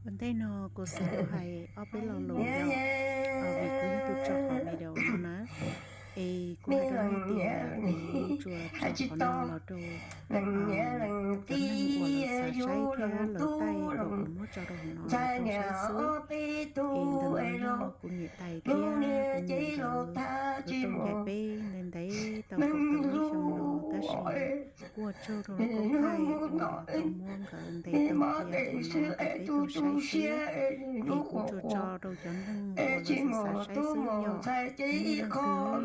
Ua ntej no kuv xav hais ob peb lo lus yog vim kuv yog tus tso qhov video no na, es kuv hais rau nej tias kuv tsuas tso qhov no los rau cov neeg uas lawv xav saib thiab lawv taij kom kuv muab tso rau hauv no rau saib xwb. Es ntawm no yog kuv niam tais thiab kuv niam nkawd tau ncaim peb ntev ntev tau kaum tawm lub xyoo no, tab sis kuj ua tsaug rau lub koob thaij uas tau muab nkawd ntes tau thiab qhov no rau peb tau saib xwb. Es kuv tsuas tso rau cov neeg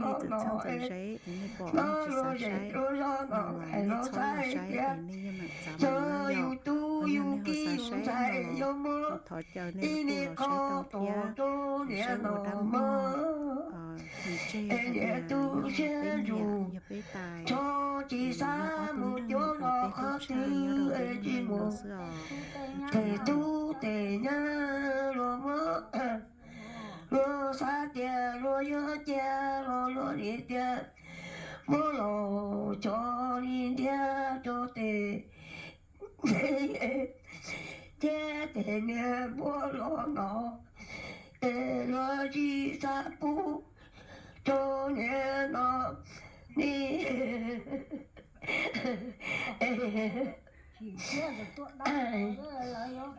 uas lawv xav saib xwb, yog nej leej twg li txawm txheeb txheem ze es nej pom nej tsis xav saib no los nej txhob los saib es nej yeej meem txav mus no yog. Ho yog nej ho xav saib no los kuv thov caw nej kuj los saib tau thiab, vim saib ua dab muag tsis tseg hais tias yog peb nyiam yog peb tais, es yog ob tug neeg uas peb tau tshaj nyob rau lub neej no xwb os. Tes tub tes nyab luag muab, luag xav tias luag yuav cia los luag li tias muab los cov li ntiab rau tes thiab tes niag npua los no, es luag tsis xav pub rau niag no ni.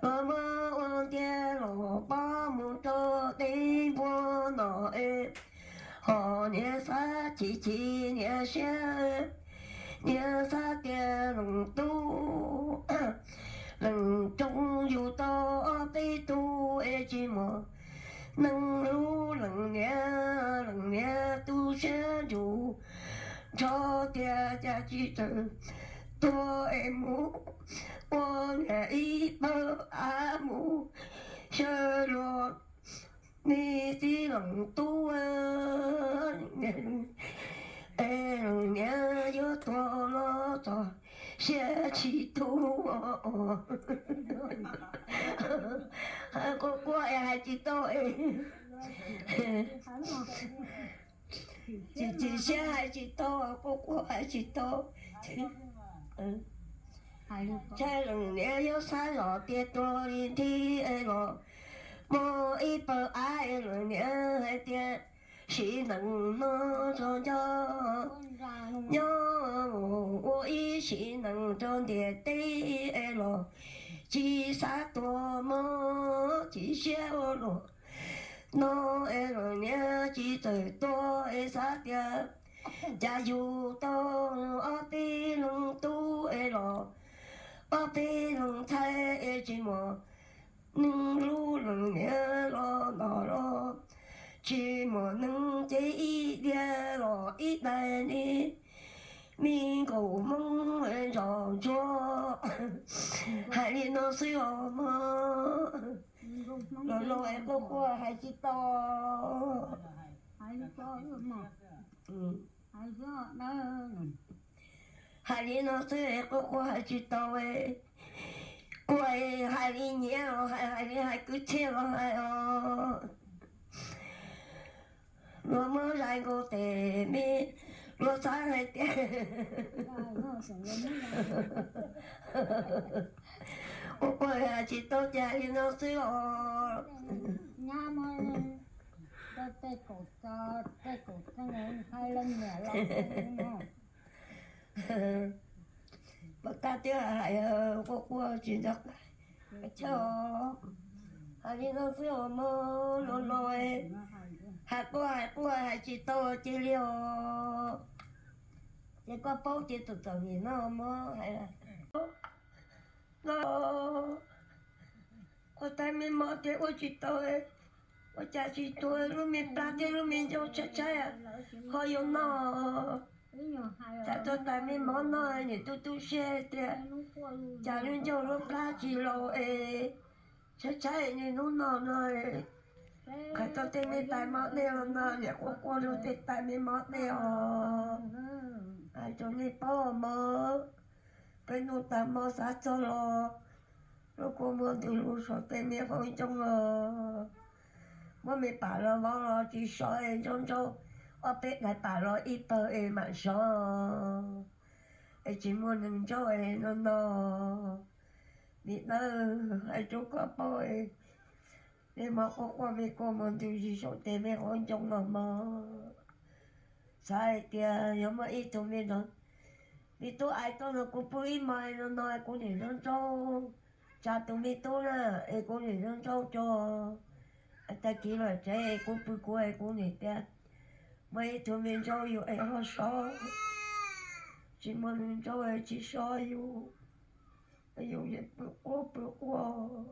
Luag muab ua ntiab los pab mus rau tej npua no es, ho niag xav chim chim niag siab, niag xav tias leej tub leej rooj yug tau ob peb tug es tsis muaj neeg hlub leej niam, leej niam tu siab ntsws nrho tias cas tsis txawm tuag es mus ua niam ib pawg av mus xyaw luag me txiv leej tub. Es leej niam yuav tuag los txog siab tsis tu. Quaj quaj es hais tsis tau, chim chim siab hais tsis tau, quaj quaj hais tsis tau. Tsam leej niam yuav xav los tias tuag li nthi es los muaj ib pawg av es leej niam hais tias sim neej no txog nco nyob ua ib sim neej rau ntiaj teb es los tsis xav tuag mog, chim siab ua luaj no es leej niam tsis txawm tuag es xav tias cas yug tau ob peb leeg tub es los ob peb leeg ntxhais es tsis muaj neeg hlub leej niam los no los tsis muaj neeg cev ib diav los ib daim li me nkaus Hmoob zos ntsuab. Hais li no xwb os mog. Los los es quaj quaj hais tsis tau. Hais li no xwb es quaj quaj hais tsis tau. Quaj hais li nyiav los hais, hais li hais kwv txhiaj los hais os. Luag muab zais nkaus tes me, luag xav hais tias quaj quaj hais tsis tau ces hais li no xwb os. Pom tag twb hais quaj quaj tsis nco qab. Hais li no xwb os mog, los los hais quaj hais quaj hais tsis tau cia li os. Ces koj paub ces txom txom nyem no mog, hais no ua tais me mov ces ua tsis tau, ua cas tsis tuag, lub me plab thiab lub me ncauj tshaib tshaib ho yuav noj. Cas tuag tais me mov noj niam tu tu siab tias cas lub ncauj lub plab tsis laus es tshaib tshaib niaj hnub noj no. Qhais tau tej me tais mov dej os no, niam quaj quaj rau tej tais me mov dej os. Hais rau nej paub mog, peb hnub tag hmo xav txog los lub kua muag ntws lus saum tej me qhov ncoo os. Muab me pam los vov los tsis sov es ntsaub ntsaub, ob peb daim pam los ib pawg es mam sov, es tsis muaj neeg ntsaub es no no. Me dawb, hais rau koj paub, me mos quaj quaj me kua muag ntws zis saum tes me qhov ncoo los mog. Xav hais tias yog muaj ib tug me, me tub ais tuaj nrog kuv pw ib hmos no no kuv niam nrog nrauj, tsa tus me tub na, es kuv niam nrog nrauj tso. Tag kis los tsev es kuv pw kuv es kuv niam tias muaj ib tug me nrauj yus es ho so, tsis muaj me nrauj tsis so yus, yus pw quaj pw quaj.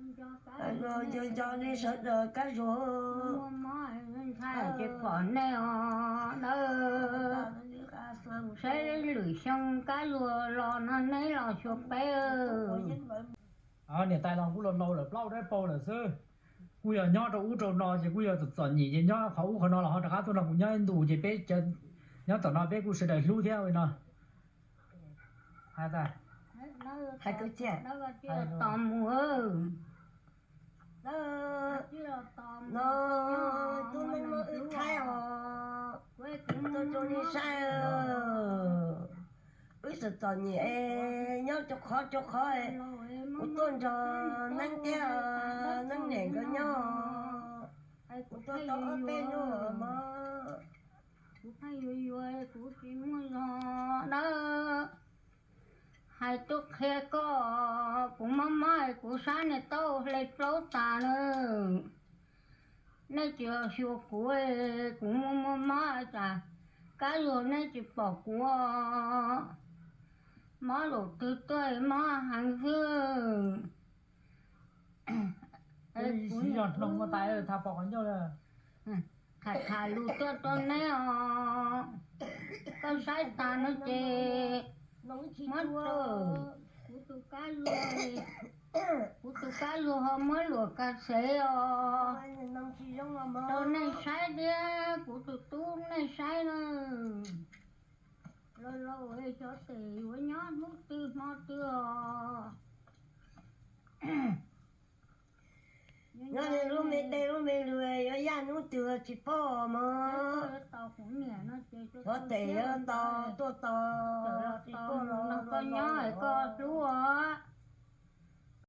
Nco nco nej sawv daws kab zuag, ntshai ces pom nej os dawb. Saib lwm xyoo kab zuag los no neb los xyuas peb. Niam tais los kuj laus laus lawm, plaub dab paug lawm xwb. Kuj yog nyob rau ub rau no ces kuj yog txom txom nyem ces nyob qhov ub qhov no los ho rov qab tuaj nrog kuv nyob ib ntus ces peb nyob tom no peb kuj sawv daws hlub thiab no. Hais tos mus no, tub neeb muab wb tshaib os, tuaj rau nej saib, wb txom txom nyem nyob rau qhov rau qhov, kuv tuaj nrog neeb thiab neeb niam nkawd nyob, kuv tuaj tau ob peb hnub mog. Kuv pheej yuav yuav kuv tsis muaj zog dawb. Hais tuaj qhia koj, kuv mob mob kuv saib niag taub hau hle plaub tas na. Nej tsis xyuas kuv, kuv muaj muaj mob tas, kab zuag nej tsis pom kuv. Mob zaum twg tuaj mob heev xwb. Kuv yog hloov ua tais tha pom qhov ncauj. Tham tham lus tuaj rau neb os. Koj saib tas no ces muab rau kuv tus kab zuag, kuv tus kab zuag ho muab luam kaw xev os. Rau nej saib thiab kuv tus tub nej saib na. Laus laus xyov tes yuav nyob hnub twg hmo twg os. Nyob li lub me dej lub me lw yuav yaj hnub twg tsis paub mog. Xyov tes yuav tau tuaj tau, tsis tuaj los koj nyob koj hlub os.